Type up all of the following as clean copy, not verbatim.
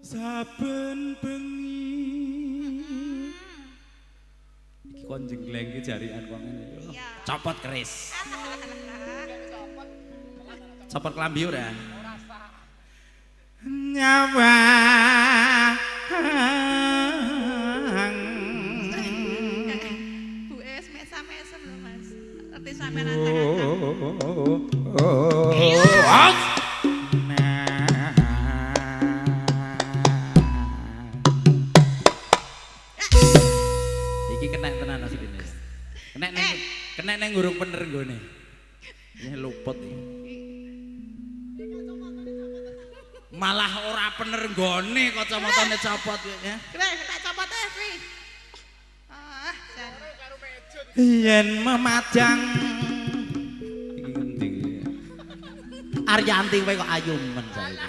Saben bengi. Iki kon jenggleng iki jarian kok ngene. Copot keris. Copot klambi ora? Nyawang. Bu es mesam-mesem lho Mas. Ngerti sampean ancang-ancang. Iki kena tenan asline. Kena neng urung bener nggone. Ini luput iki. Malah ora bener nggone kacamatane copot ya. Kowe tak copot e kuwi. Ah, jan. Yen memajang iki ngendi iki? Aryanti kowe kok ayu men saiki.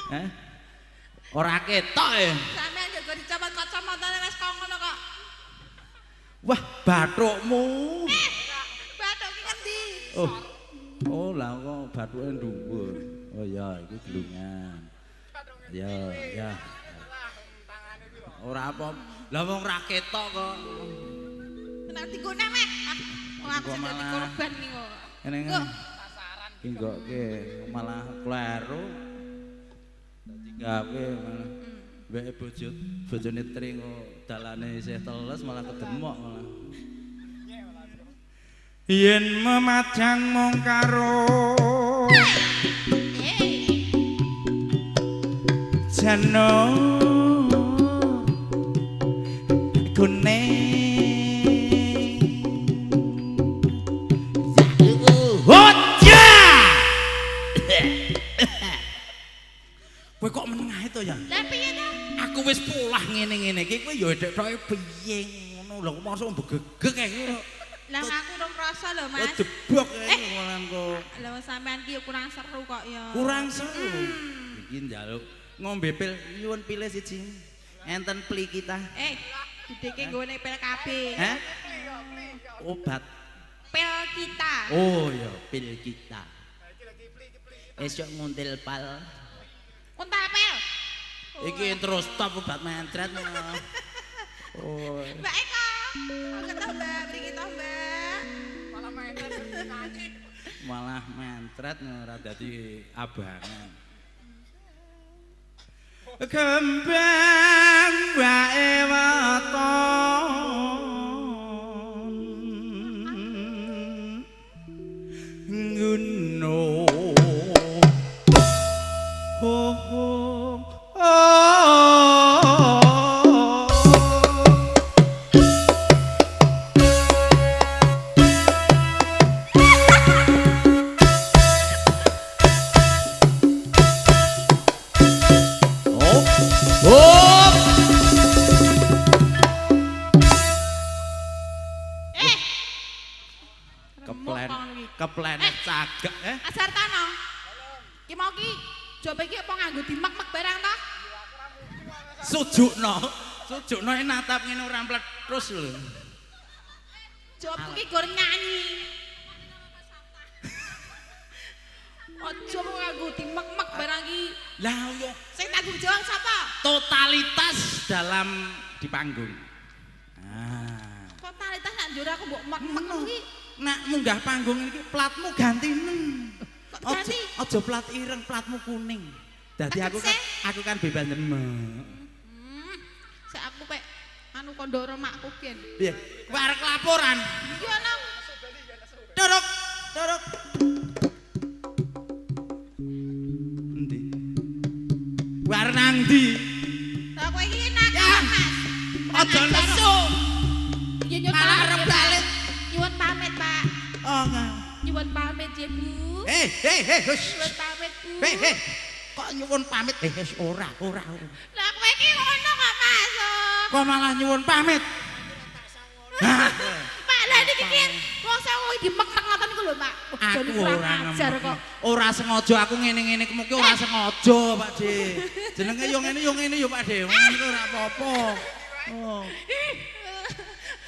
Hah? Ora ketok e. Sampeyan juga dicopot kacamatane wis kok ngono kok. Wah, bathukmu. Bathuk ki ngendi? Oh. Oh, lah kok bathuke dhuwur. Oh ya, iku gelungan. Ya, ya. Ora apa. Lah wong ra ketok kok. Tenan digone meh. Wong aku sing dadi korban iki kok. Ngene. Nggokke malah kleru. Dadi gawe malah mbeke bojone Tri kok dalane isih teles malah kedemok malah. Yen memajang mung karo jano kuning. Hotya. Kowe kok meneng ae to ya? Lah piye to? Aku wis polah ngene-ngene iki kowe ya edhek-edhoke piye ngono lho kok mosok mbegegeg kae ngono. Lah aku urung rasa lho Mas. Debok kae ngono kok. Lah sampean ki kurang seru kok ya. Kurang seru. Iki njaluk ngombe pil nyuwun pile siji. Enten pli kita. Dideke nggone pil KB. Heh? Obat. Pil kita. Oh ya, pil kita. Esuk nguntil pal. Untal pil. Iki terus stop obat mentret. Oh. Mbak Eko. Aku to Mbak, mriki to Mbak. Malah mentret. Malah mentret ora dadi abangan. Kembang wae weton ngono. Oh oh oh. Keplenet cagak Asar Tano. Ki mau ki jobe iki apa nganggo dimek-mek barang to? Sujukno. Sujukno natap ngene ora mletus lho. Jobku ki gor nyanyi. Aja nganggo dimek-mek barang ki. Lah yo sing tanggung jawab sapa? Totalitas dalam di panggung. Ah. Totalitas nak njur aku mbok mek-mek kuwi. Nak munggah panggung iki platmu gantinen. Aja plat ireng, platmu kuning. Dadi aku kan bebas nemek. Sik aku pek anu kondoro makku gen. Piye? Kowe arep laporan? Iya nang. Dorok, dorok. Endi? Kowe arep nang ndi? Lah kowe iki nakal, Mas. Aja nesu. Malah arep balik. Nyuwun pamit, Pak. Oh, enggak. Nyuwun pamit, ya, Bu. Hei. Nyuwun pamit, Bu. Hei. Kok nyuwun pamit? Ora. Lah kowe iki ngono kok, Mas. Kok malah nyuwun pamit? Pak, lah niki ki wong sewu dimek-mek ngoten niku lho, Pak. Aku ora ngajar kok. Ora sengaja aku ngene-ngene kemuki ora sengaja, Pak De. Jenenge yo ngene yo Pak De. Ngene ora apa-apa. Oh.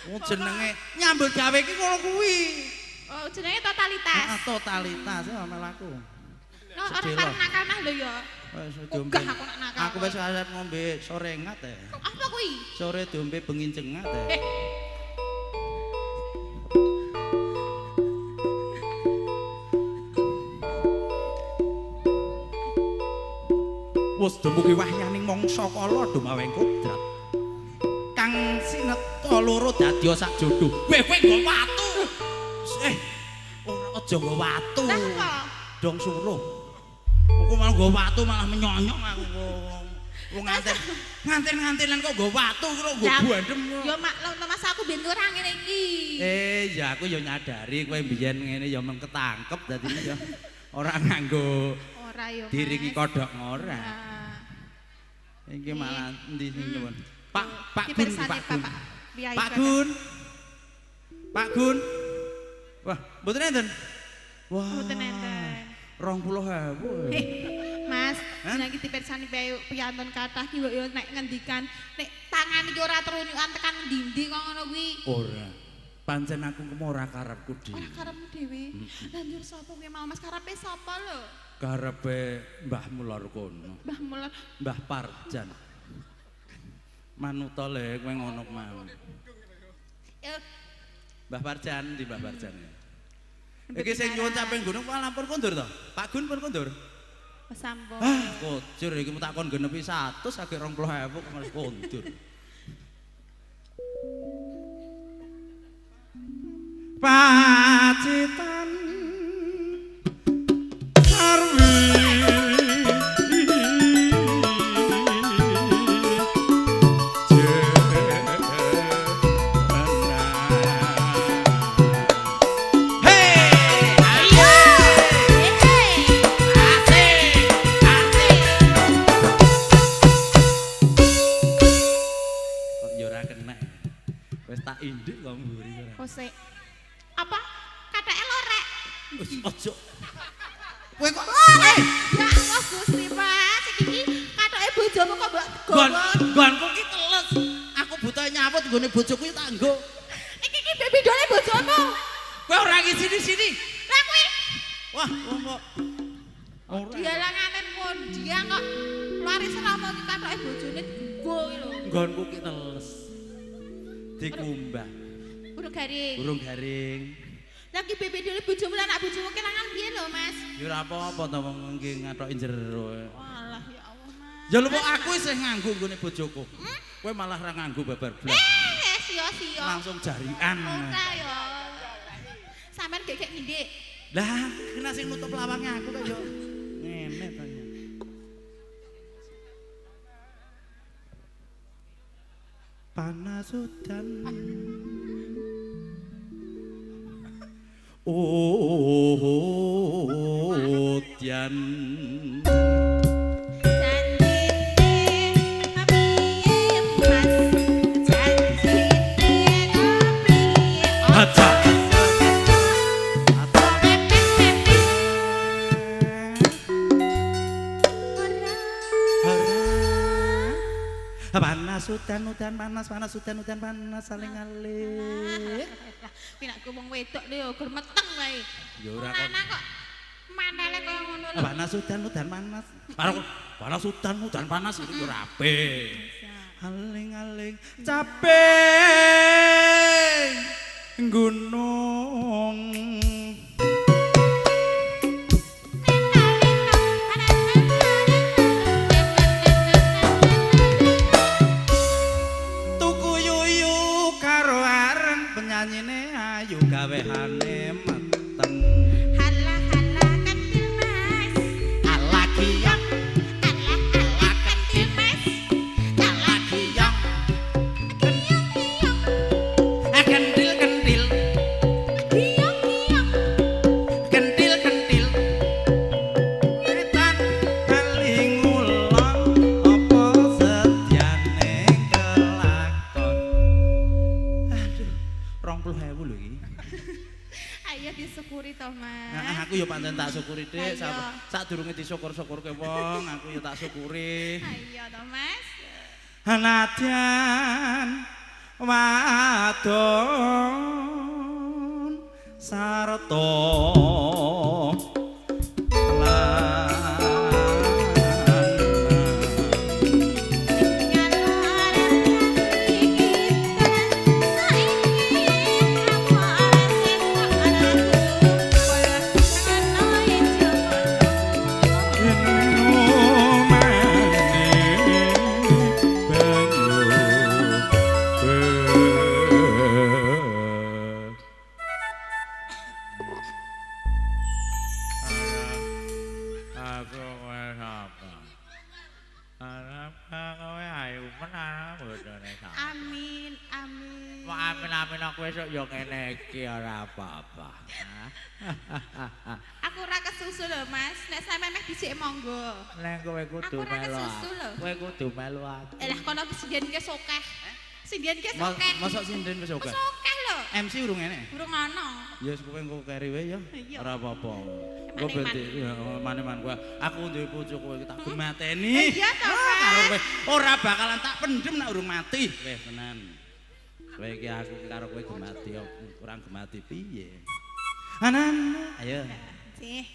Wong jenenge nyambut gawe iki ngono kuwi. Oh, jenenge totalitas. Heeh, totalitas ya mel aku. No, ora pareng nakal mah lho ya. Wis diombe. Ogah aku nak nakal. Aku wis arep ngombe sore ngat ya. Apa kuwi? Sore diombe bengi cengat ya. Wis dumugi wahyaning mangsa kala dumaweng kodrat. Kang sineta loro dadi sak jodoh. Kowe kowe nggo watu. Ora aja nggo watu. Lah apa? Dong suruh. Aku malah nggo watu malah menyonyong aku. Wong nganten-ngantenan kok nggo watu kok nggo bandem. Ya maklum to Mas aku ben ora ngene iki. Ya aku ya nyadari kowe mbiyen ngene ya meng ketangkep dadine ya ora nganggo. Ora ya. Diringi kodhok ora. Iki malah endi sing nyuwun. Pak Gun, Pak Gun. Pak Gun. Pak Gun. Wah, mboten enten. Wah. Mboten enten. 20.000. Mas, nek iki dipirsani piantun kathah ki mbok yo nek ngendikan nek tangan iki ora trunyukan tekan ndi-ndi kok ngono kuwi. Ora. Pancen aku ku ora karepku dhewe. Ora karepmu dhewe. Lah njur sapa kuwi mau Mas karepe sapa lho? Karepe Mbah Mulor kono. Mbah Mulor. Mbah Parjan. Manuta le kowe ngono mau. Mbah Parjan di Mbah Parjan. Iki sing nyuwun caping gunung kok lampun kondur to? Pak Gun pun kondur. Sampun. Ah, kocur iki tak kon genepi 100 agek 20.000 kok malah kondur. Pacitan sarwi indik kok mburi ora. Kosek. Apa? Katheke lorek. Ojo. Kowe kok ya Allah Gusti Mas, iki kathoke bojomu kok mbok gowo. Nggonku ki teles. Aku butuh nyawut nggone bojoku tak nggo. Iki ki bebidole bojomu. Kowe ora ngisini-sini. Lah kuwi. Wah, wong kok ora. Dialangane pun dia kok laris ramo ki kathoke bojone dienggo ki lho. Nggonku ki teles. Dikumbah. Urung garing. Urung garing. Lah ki bebedole bojomu lan anak bojomu kelangan piye lho, Mas? Ya ora apa-apa to wong nggih ngathoki jero. Walah ya Allah, Mas. Ya lho aku isih nganggo nggone bojoku. Kowe malah ora nganggo babar blas. Sia-sia. Langsung jarian. Ora ya. Sampeyan gek-gek ngindik. Lah, kena sing nutup lawange aku kok yo ngene to. Panas udan udan janjine piye Mas janjine piye aja panas udan udan panas panas udan udan panas saling alik. Kuwi nek wong wedok lho ya gur meteng wae. Ya ora kok. Lanang kok mantele kaya ngono lho. Panas udan udan panas. Panas udan udan panas iki ora apik. Aling-aling capek gunung. Penyanyine ayu gawehane meteng. Halah halah kentil Mas. Alah giyang. Alah alah kentil Mas. Alah giyang. Giyang giyang. Kentil kentil. Giyang giyang. Kentil kentil. Wetan kali ngulon apa sedyane kelakon. Aduh. 20.000 lho iki. Ayo disyukuri to, Mas. Heeh, aku ya pancen tak syukuri, Dik. Sadurunge disyukur-syukurke wong, aku ya tak syukuri. Ayo to, Mas. Nadyan wadon sarta lanang. Bodone sapa. Amin, amin. Mau amin-amin aku esuk ya ngene iki ora apa-apa. Aku ora kesusu lho, Mas. Nek sampean meh dhisik monggo. Nek kowe kudu melu. Kowe kudu melu aku. Lah kono sinden ki sokeh. Sinden ki sokeh. Mosok sinden wis akeh. Sokeh lho. MC urung enek. Urung ana. Ya wis kowe engko keri wae ya. Ora apa-apa. Engko berarti ya mane-man kowe. Aku duwe bojo kowe tak gemateni. Iya to, Mas. Karo kowe ora bakalan tak pendem nek urung mati. Weh tenan. Kowe iki aku karo kowe gemati kurang gemati piye? Anan, ayo. Sih.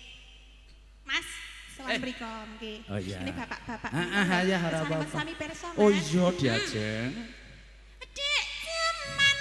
Mas, salam mriko nggih. Oh, iya. Ini bapak-bapak. Heeh, ya ora apa-apa. Sami pirsa, Mas. Oh iya diajeng. Dek jaman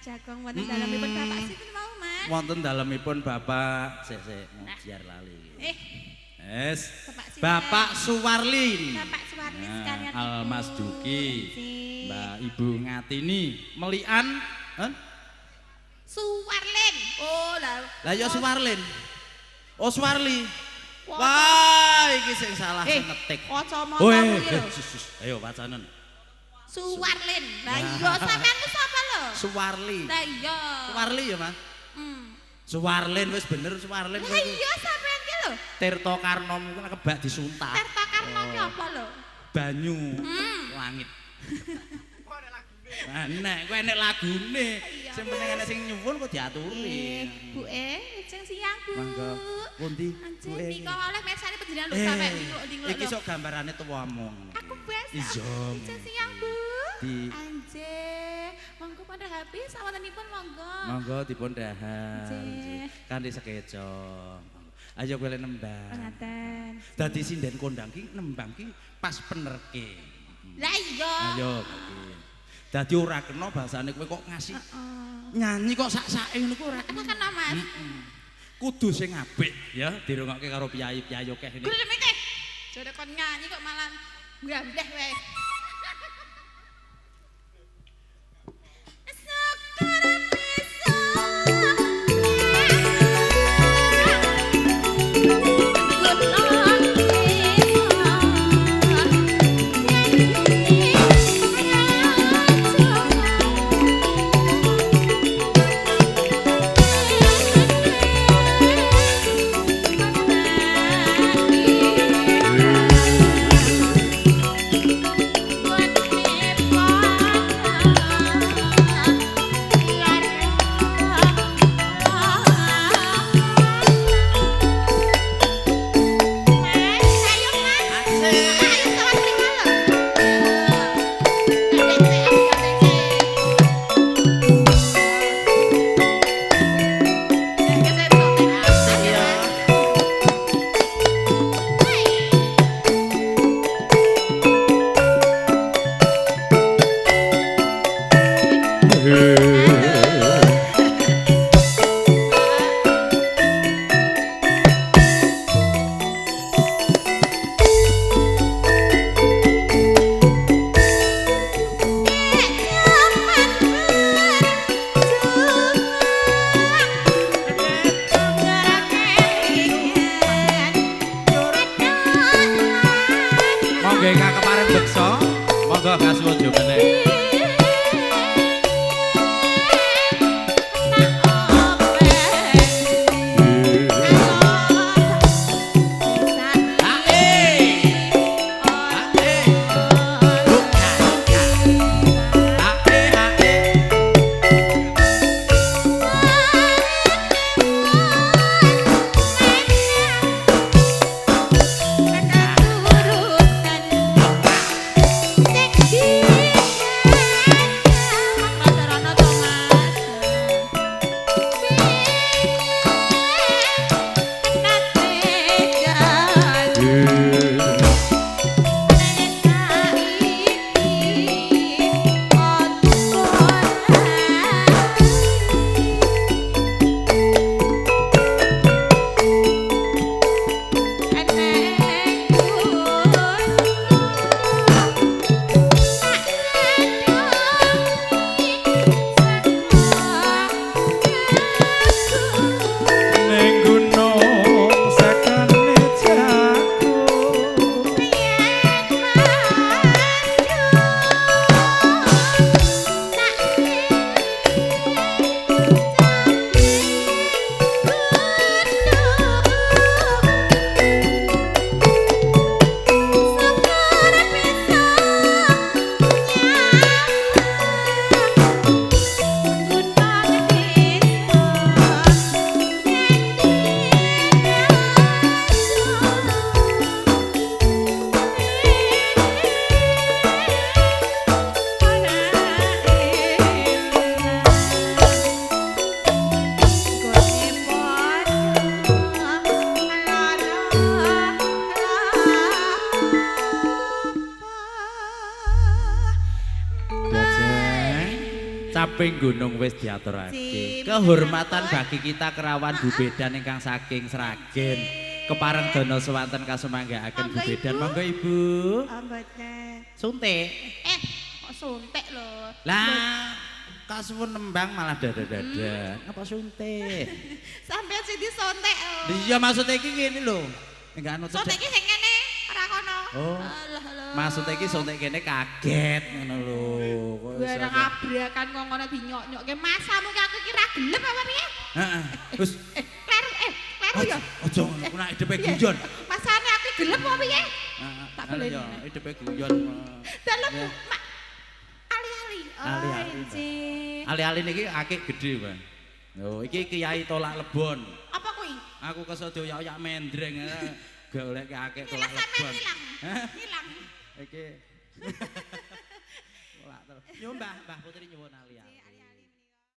Jagong wonten dalemipun Bapak sinten mau, Mas? Wonten dalemipun Bapak sik-sik biar lali. Yes. Bapak Suwarlin. Bapak Suwarlin sekalian Al Mas Duki. Mbak Ibu Ngatini Melian. Suwarlin. Oh, lah. Lah ya Suwarlin. Oh, Suwarli. Wah, iki sing salah sing ngetik. Kacamata kuwi lho. Ayo wacanen. Suwarlin. Lah iya sampean ku sapa lho? Suwarli. Lah iya. Suwarli ya, Mas? Suwarlin wis bener Suwarlin. Lah iya sampean ki lho. Tirta Karna ku kebak disuntak. Tirta Karna ki apa lho? Banyu langit. Nah, nek kowe enek lagune. Sing penting enek sing nyuwun kok diaturi. Bu sing siang, Bu. Mangga. Pundi? Bu. Nika oleh mirsani panjenengan lho sampe dingkluk-dingkluk. Iki sok gambarane tuwamu. Aku bes. Iya. Sing siang, Bu. Anjih, monggo pun habis sawantenipun monggo. Monggo dipun dahar. Kanthi sekeca. Ayo kowe nembang. Ngaten. Dadi sinden kondang ki nembang ki pas penerke. Lah iya. Ayo iki. Dadi ora kena bahasane kowe kok ngasih nyanyi kok sak-sake ngono ku ora kena, Mas. Kudu sing apik ya dirungokke karo piyayi-piyayi akeh ini. Gelem iki. Jare kon nyanyi kok malah nggambleh wae. Monggo ingkang kepareng beksa, monggo kasuwun jumeneng. Caping gunung wis diaturake. Kehormatan bagi kita kerawan Bu Bedan ingkang saking Sragen. Kepareng dana swanten kasumanggaaken Bu Bedan. Monggo Ibu. Mboten. Suntik. Kok suntik lho. Lah, kasuwun nembang malah dada-dada. Ngapa suntik? Sampeyan sing disuntik lho. Iya maksudnya iki ngene lho. Enggak anu suntik iki sing ngene, ora kono. Oh. Maksudnya iki suntik kene kaget ngono lho. Barang abrakan kok ngono dinyok-nyokke masamu ki aku iki ra gelem apa piye? Heeh. Wis kleru kleru ya. Aja ngono ku nek hidupe guyon. Masane aku gelem apa piye? Tak boleh. Ya hidupe guyon. Dalem mak ali-ali. Ali-ali. Ali-ali niki akik gedhe, Bang. Oh, iki Kiai Tolak Lebon. Apa kuwi? Aku kesel dioyak-oyak mendreng. Golek akik Tolak Lebon. Ilang. Iki. Yo Mbah, Mbah Putri nyuwun ali-ali.